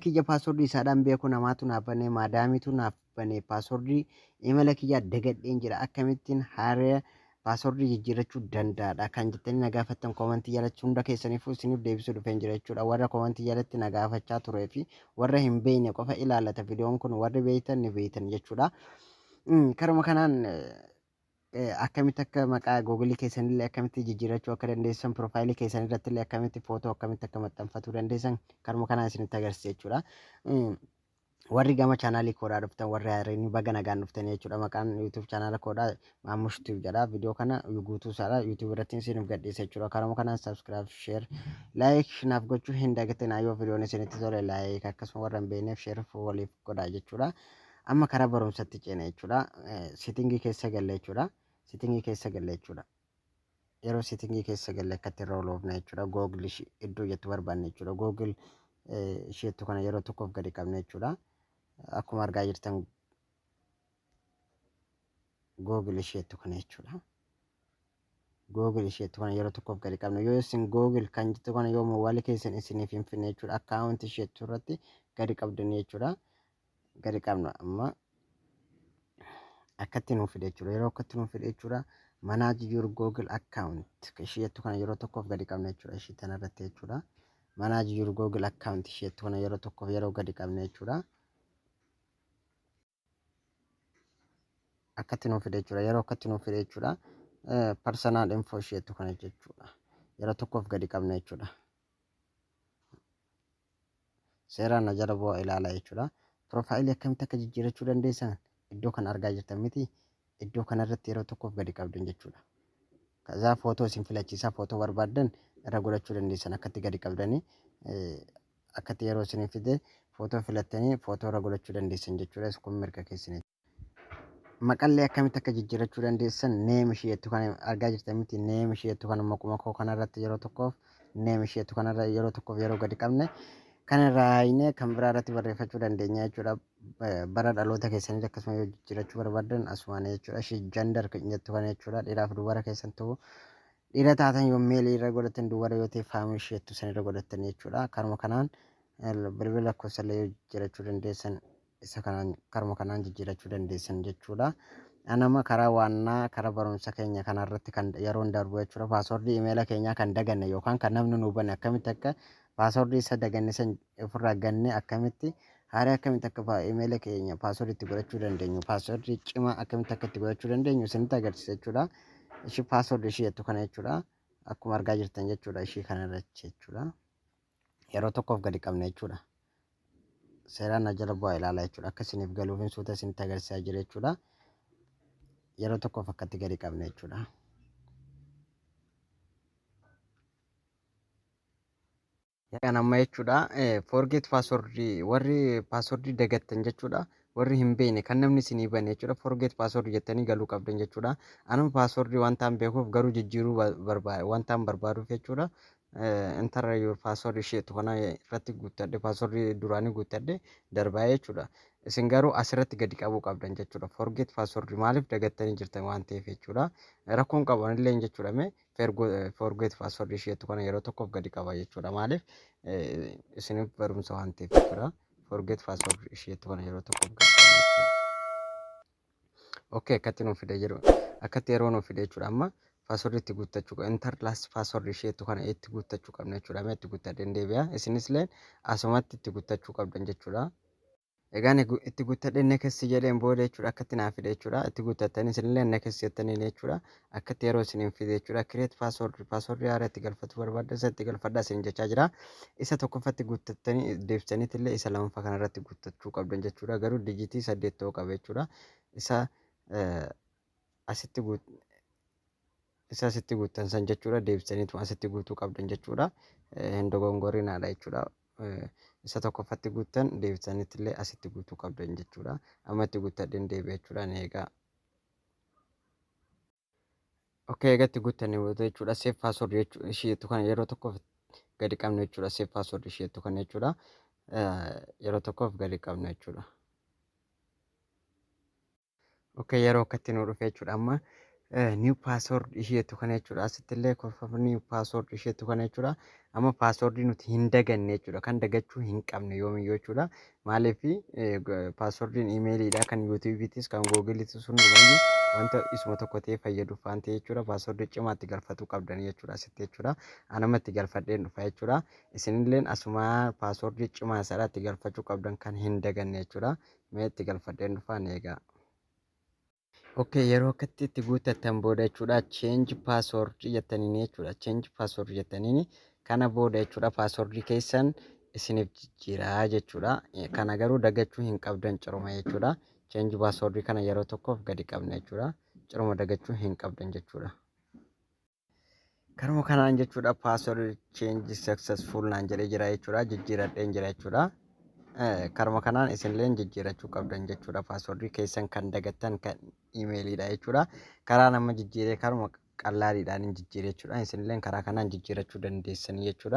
Kiyya passwordii isaadhaan beeku, namaatu naaf banee, maadaamitu naaf banee, passwordii emaila kiyyaa dagadheen jira, akkamittiin haaraa passwordii jijjiirrachuu danda'adha kan jettanii na gaafattan, commentii jalatti hunda keessaniifuu isiniif deebisuu dhufeen jira jechuudha. Warra commentii jalatti na gaafachaa turee fi warra hin beekne qofa ilaallata viidiyoon kun, warri beektan ni beektan jechuudha. Karuma kanaan akkamitti akka maqaa Googleii keessanillee akkamitti jijjiirrachuu akka dandeessan, profileii keessan irratti illee akkamitti footoo akkamitti akka maxxanfatuu dandeessan karuma kanaan isinitti agarsiisa jechuudha. Warri gama channelii koodhaa dhuftan, warri haareen, baga nagaan dhuftanii jechuudha. Maqaan YouTube channela koodhaa Maamush Tube jedha. Viidiyoo kana guutuu isaadha YouTube irratti isiniif gadhiisa jechuudha. Karuma kanaan subscribe, share, like naaf gochuu hin dagatinaa. Yoo viidiyoon isinitti tole like, akkasuma warra hin beekneef share waliif godhaa jechuudha. Amma karaa barumsatti ceena jechuudha. Settingii keessa galle jechuudha. Settingii keessa galle jechuudha. Yeroo settingii keessa galle akkatti irra oloofna jechuudha. Google iddoo jettu barbaanne jechuudha. Google isheettu kana yeroo tokkoof gadi qabne jechuudha. Akkuma argaa jirtan Google isheettu kana jechuudha. Google isheettu kana yeroo tokkoof gadi qabne. Yoo isin Google kan jettu kana yoo moobaayilii keessan isiniif hin finne jechuudha. Account isheettu irratti gadi qabdanii jechuudha. Gadi qabna, amma akkatti nuuf fide jechuudha. Yeroo akkatti nuuf fide jechuudha. Manage your Google account isheettu kana yeroo tokkoof gadi qabna jechuudha. Ishii tana irratti jechuudha. Manage your Google account isheettu kana yeroo tokkoof yeroo gadi qabne jechuudha. Akkatti nuuf fide jechuudha. Yeroo akkatti nuuf fide jechuudha. Personal info isheettu kana jechuudha. Yeroo tokkoof gadi qabna jechuudha. Seeraan na jala bu'aa ilaalaa jechuudha. Profileii akkamitti akka jijjiirrachuu dandeessan iddoo kana argaa jirtan miti. Iddoo kanarratti yeroo tokkoof gadi qabdan jechuudha. Kazaa footoo isin filachiisaa, footoo barbaaddan irra godhachuu dandeessan. Akkatti gadi qabdanii akkatti yeroo isin fide footoo filattanii footoo irra godhachuu dandeessan jechuudha. Kun mirga keessanii. Maqallee akkamitti akka jijjiirrachuu dandeessan name isheettu kana argaa jirtan miti. Name isheettu kana maquma koo kanarratti yeroo tokkoof, name isheettu kanarra yeroo tokkoof yeroo gadi qabne, kanarraa haayinee kan biraa irratti barreeffachuu dandeenya jechuudha. Bara dhaloota keessanii akkasuma yoo jijjiirrachuu barbaaddan asumaan jechuudha. Ishee gender jettu kana jechuudha. Dhiiraaf dubara keessan ta'uu, dhiira taatan yoo maleii irra godhatan, dubara yoo ta'e female isheettu san irra godhatan jechuudha. Karuma kanaan bilbila lakkoofsa illee yoo jijjiirrachuu dandeessan isa kanaan karuma kanaan jijjiirrachuu dandeessan jechuudha. Anama karaa waannaa karaa barumsa keenya kanarratti kan yeroon darbu jechuudha. Passwordii emaila keenyaa kan daganne yookaan kan namni nu bane, akkamitti akka passwordii isa daganne san ofirraa ganne, akkamitti haaraa akkamitti akka emaila keenya passwordii itti godhachuu dandeenyu, passwordii cimaa akkamitti akka itti godhachuu dandeenyu isinitti agarsiisa jechuudha. Ishii passwordii ishii jettu kana jechuudha. Akkuma argaa jirtan jechuudha, ishii kanarratti jechuudha. Yeroo tokkoof gadi qabne jechuudha. Seeraan na jala bu'aa ilaalaa jechuudha. Akka isiniif galuuf suuta isinitti agarsiisaa jira jechuudha. Yeroo tokkoof akkatti gadi qabne jechuudha. Kan amma jechuudha, forget password, warri passwordii dagattan jechuudha. Warri hin beekne, kan namni isinii bane jechuudha. Forget password jettanii galuu qabdan jechuudha. Anuma passwordii wanta hin beekuuf garuu jijjiiruu barbaade wanta hin barbaaduuf jechuudha. Enter your password isheetu kana irratti guuttadhe, passwordii duraanii guuttadhe darbaa jechuudha. Isin garuu asirratti gadi qabuu qabdan jechuudha. Forget password maaliif dagattanii jirtan waan ta'eef jechuudha. Rakkoon qaban illee jechuudha, mee forget password isheetu kana yeroo tokkoof gadi qaba jechuudha. Maaliif isiniif barumsa waan ta'eef jechuudha. Forget password isheetu kana yeroo tokkoof gadi qaba jechuudha. Okay, akkatti nuuf fide jedhu, akkatti yeroo nuuf fide jechuudha. Amma passwordii itti guuttachuu, enter last password isheetu kana itti guuttachuu qabna jechuudha. Mee itti guuttadheen deebi'a. Isinis illee asumatti itti guuttachuu qabdan jechuudha. Egaan itti guuttadhee next jedheen booda jechuudha, akkatti naaf fide jechuudha. Itti guuttattanii isinillee next jettanii jechuudha. Akkatti yeroo isiniin fide jechuudha. Create password, passwordii haaraa itti galfachuu barbaaddan isa itti galfadhaa isin jechaa jira. Isa tokkoffatti guuttattanii deebisaniitillee illee isa lammaffaa kanarratti guuttachuu qabdan jechuudha. Garuu digitii 8 ta'uu qaba jechuudha. Isa asitti guut isa asitti guuttan san jechuudha, deebisaniitu asitti guutuu qabdan jechuudha. Hin dogongorinaadha jechuudha. Isa tokkoffatti guuttan deebisaniitti illee asitti guutuu qabdan jechuudha. Amma itti guuttadheen deebi'a jechuudha. Ni eegaa. Okay, egaa itti guuttanii booda jechuudha. Save password jechuudha. Isheetu kana yeroo tokkoof gadi qabnu jechuudha. Save password isheetu kana jechuudha. Yeroo tokkoof gadi qabnu jechuudha. Okay, yeroo akkatti nu dhufe jechuudha. Amma New password isheetu kana jechuudha. Asitti illee confirm new password isheetu kana jechuudha. Amma passwordii nuti hin daganne jechuudha. Kan dagachuu hin qabne yoomiyyuu jechuudha. Maaliif? Passwordiin emailiidha, kan YouTubeiitis, kan Googleiitis, hundumayyuu wanta isuma tokko ta'ee fayyaduuf waan ta'e jechuudha. Passwordii cimaa itti galfatuu qabdan jechuudha asitti jechuudha. Anama itti galfadheen dhufa jechuudha. Isinilleen asuma passwordii cimaa isaadha itti galfachuu qabdan, kan hin daganne jechuudha. Mee itti galfadheen dhufaan eegaa. Okay, yeroo akkatti itti guuttattan booda jechuudha, change password jettaniini jechuudha. Change password jettaniini kana booda jechuudha, passwordii keessan isiniif jijjiiraa jechuudha. Kana garuu dagachuu hin qabdan ciruma jechuudha. Change password kana yeroo tokkoof gadi qabna jechuudha. Ciruma dagachuu hin qabdan jechuudha. Karuma kanaan jechuudha, password change successful naan jedhee jira jechuudha. Jijjiiradheen jira jechuudha. Karuma kanaan isinillee jijjiirachuu qabdan jechuudha. Passwordii keessan kan dagattan kan emailiidha jechuudha. Karaa nama jijjiiree karuma qallaaliidhaan jijjiire jechuudha. Isinillee karaa kanaan jijjiirachuu dandeessanii jechuudha.